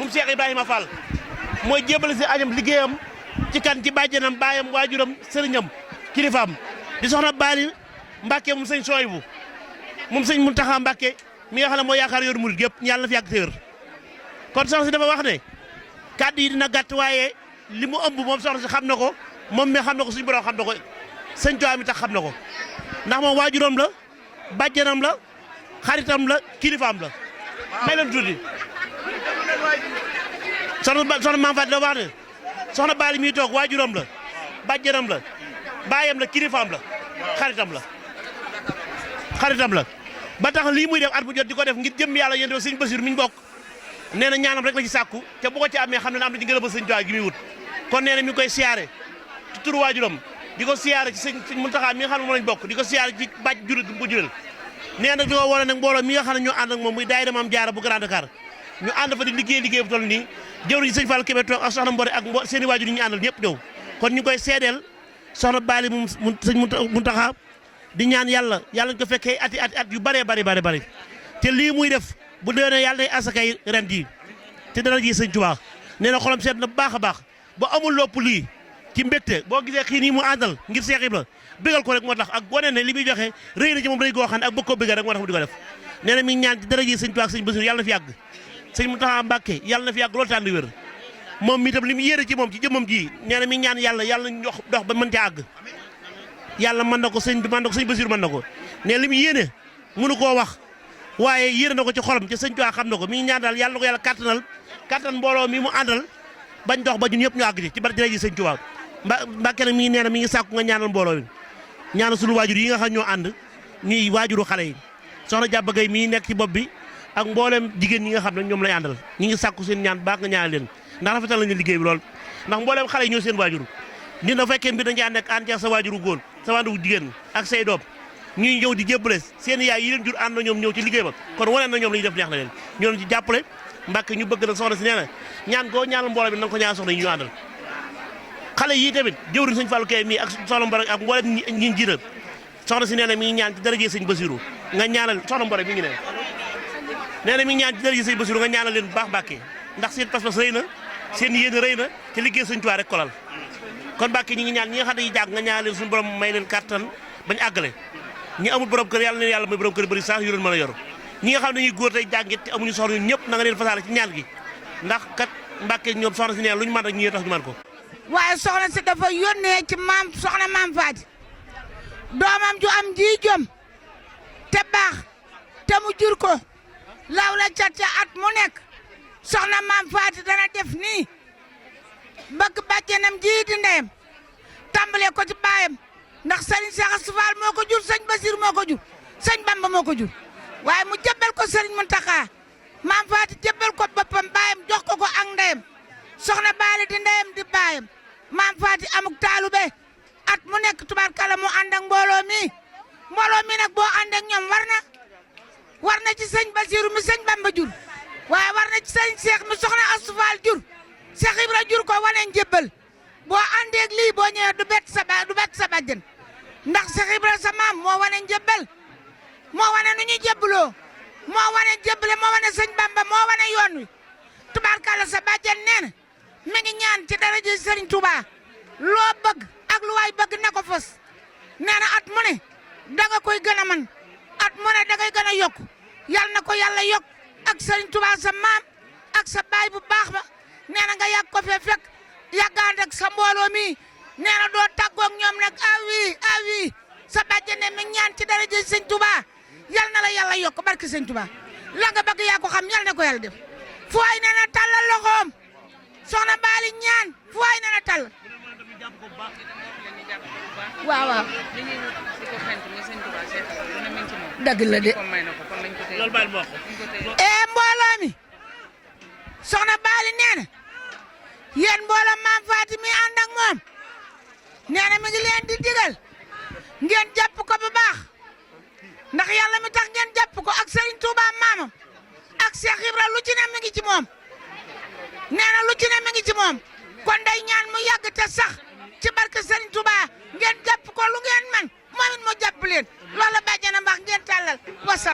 moom Cheikh Ibrahima Fall mooy jébal si añam liggéeyam ci kan ci bàjjenam baayam waajuram sëriñam kilifaam di soxna Bali Mbacke moom sëñ Soyibu moom sëñ Muntaxa Mbacke mi nga xam ne mooy yaakaar yoonu murid yëpp yàlla na fi yàgg téwér kon soxna si dafa wax ne kàddu yi dina gàtt waaye li mu ëmb moom soxna si xam na ko moom mi xam na ko suñu borom xam na ko sëñ Tuubaa mi tax xam na ko ndax moom waajuram la bàjjenam la xaritam la kilifaam la may leen tuuti soxna Maam Faty da wax ne soxna Bali mi toog waajuram la bàjjenam la baayam la kilifaam la xaritam la ba tax lii muy def at bu jot di ko def ngir jëm yàlla yéen def sëñ Basiru mi ñu bokk nee na ñaanam rek la ci sàkku te bu ko ci amee xam ne am na ci ngërëmal sëñ Tuubaa gi muy wut kon nee na mi ngi koy siyaare ci turu waajuram di ko siyaare ci sëñ Muntaxa mi nga xam ne moom lañ bokk di ko siyaare ci bàjj jural gi mu ko jural nee na di ko wone nag mbooloo mi nga xam ne ñoo ànd ak moom muy daayira Maam Jaara bu Grand Dakar ñu ànd fa di liggéey bu toll nii jëwriñ sëñ Fall Kébé toog ak soxna Mbore ak seen i waajur yi ñu àndal ñëpp ñëw kon ñu koy seedeel soxna Bali moom sëñ Muntaxa di ñaan yàlla ñu ko fekkee at yu bëree bëri te lii muy def bu déwénee yàlla day asakay ren jii te dana ji sëñ Tuubaa nee na xolam seet na bu baax a baax ba amul lopp lii ci mbégte boo gisee xii nii mu àndal ngir Seex Ibra bégal ko rek moo tax ak wane ne li muy joxe rëy na ci moom rëy goo xam ne ak bëgg koo bégal rek moo tax mu di ko def nee na mi ngi ñaan ci dara ji sëñ Tuubaa ak sëñ Basiru yàlla na fi yàgg sëñ Muntaxa Mbàkke yàlla na fi yàgg loolu tànn wér moom mi itam li mu yéere ci moom ci jëmmam ji nee na mi ngi ñaan yàlla ñu dox ba mën ca àgg yàlla mën na ko sëñ Basiru mën na ko ne li mu yéene mënu koo wax waaye yéene na ko ci xolam ci sëñ Tuubaa xam na ko mi ngi ñaan daal yàlla na ko yàlla kàttan mbooloo mi mu àndal bañ dox ba ñun ñëpp ñu àgg ci barke ji sëñ Tuubaa Mbàkke nag mi ngi nee na mi ngi sàkku nga ñaanal mbooloo mi ñaanal suñu waajur yi nga xam ñoo ànd ñuy waajuru xale yi soxna Jàbba Gay mii nekk ci bopp bi ak mboolem jigéen ñi nga xam ne ñoom lay àndal ñi ngi sàkku seen ñaan baax nga ñaanal leen ndax rafetal nañu liggéey bi lool ndax mboolem xale yi ñoo seen waajur nit na fekkee mbir dañu nekk ànd ak sa waajuru góor sa waajuru jigéen ak say doom ñuy ñëw di jébbale seen yaay yi leen jur ànd na ñoom ñëw ci liggéey ba kon wane na ñoom la ñuy def neex na leen ñoo leen ci jàppale Mbàkke ñu bëgg nag soxna si nee na ñaan koo ñaanal mbooloo bi na nga ko ñaan soxna yi ñu àndal xale yii tamit jëwriñ sëñ Fallu Kay mii ak soxna Mbore ak mboolem ñi jiina soxna si nee na mi ngi ñaan ci daraje sëñ Basiru nga ñaanal soxna Mbore mi ngi nee na mi ngi ñaan ci daraje sëñ Basiru nga ñaanal leen bu baax Mbàkke ndax seen pas-pas rëy na seen yéene rëy na te liggéey sëñ Tuubaa rek kolal kon Mbàkke ñi ngi ñaan ñi nga xam ne yi jàng nga ñaanal leen suñu borom may leen kàttan bañ àggale ñi amul borom kër yàlla na yàlla may borom kër bëri sax yu leen mën a yor ñi nga xam ne ñuy góor tey jàngit te amuñu soxna ñun ñëpp na nga leen fasaale ci ñaan gi ndax kat Mbàkke ñoom soxna si neen lu ñu mën rek ñi tax ñu mën ko waaye soxna si dafa yónnee ci soxna Maam Faty doomam ju am ji jom te baax te mu jur ko law la cat at mu nekk soxna Maam Faty dana def nii bëgg bàjjenam ji di ndeyam tàmbalee ko ci baayam ndax sëriñ Cheikh Astou Fall moo ko jur sëñ Basir moo ko jur sëñ Bamba moo ko jur waaye mu jëbbal ko sëriñ Muntaxa Maam Faty jëbbal ko boppam baayam jox ko ak ndeyam soxna Bali di ndeyam di baayam Maam Faty amuk taalube at mu nekk tubaarkala mu ànd ak mbooloo mi nag boo ànd ak ñoom war na ci sëñ Basiru mi sëñ Bamba jur waaye war na ci sëñ Cheikh mi soxna Astou Fall jur Cheikh Ibra jur ko wane njëbbal boo àndeeg lii boo ñëwee du bett sa bàjjen ndax Cheikh Ibra sa maam moo wane njëbbal moo wane nu ñuy jébbaloo moo wane jébbale moo wane sëñ Bamba moo wane yoon wi tubaarkala sa bàjjen nee na mi ngi ñaan ci daraja sëriñ Touba loo bëgg ak lu waay bëgg na ko fës nee na at mu ne danga koy gën a man at mu ne dangay gën a yokk yal na ko yàlla yokk ak sëriñ Touba sa maam ak sa baay bu baax ba nee na nga yàgg ko fee fekk yàggaan ak sa mbooloo mi nee na doo tàggoog ñoom nag awi sa bàjjen ne mi ñaan ci daraja sëñ Touba yal na la yàlla yokk barki sëñ Touba la nga bëgg yaa ko xam yal na ko yàlla def fu waay nee na tàllal loxoom soxna Bali ñaan fu waay nee na tàll waaw dëgg la de mbooloo mi soxna Bali nee na yéen mbooloo Maam Faty mi ànd ak moom nee na mi ngi leen di digal ngeen jàpp ko bu baax ndax yàlla mi tax ngeen jàpp ko ak Serigne Touba maamam ak Cheikh Ibra lu ci ne mi ngi ci moom nee na lu ci ne mi ngi ci moom kon day ñaan mu yàgg te sax ci barke Serigne Touba ngeen jàpp ko lu ngeen man moom it mu jàpp leen loolu bàjjana mbax ngeen tàllal wasa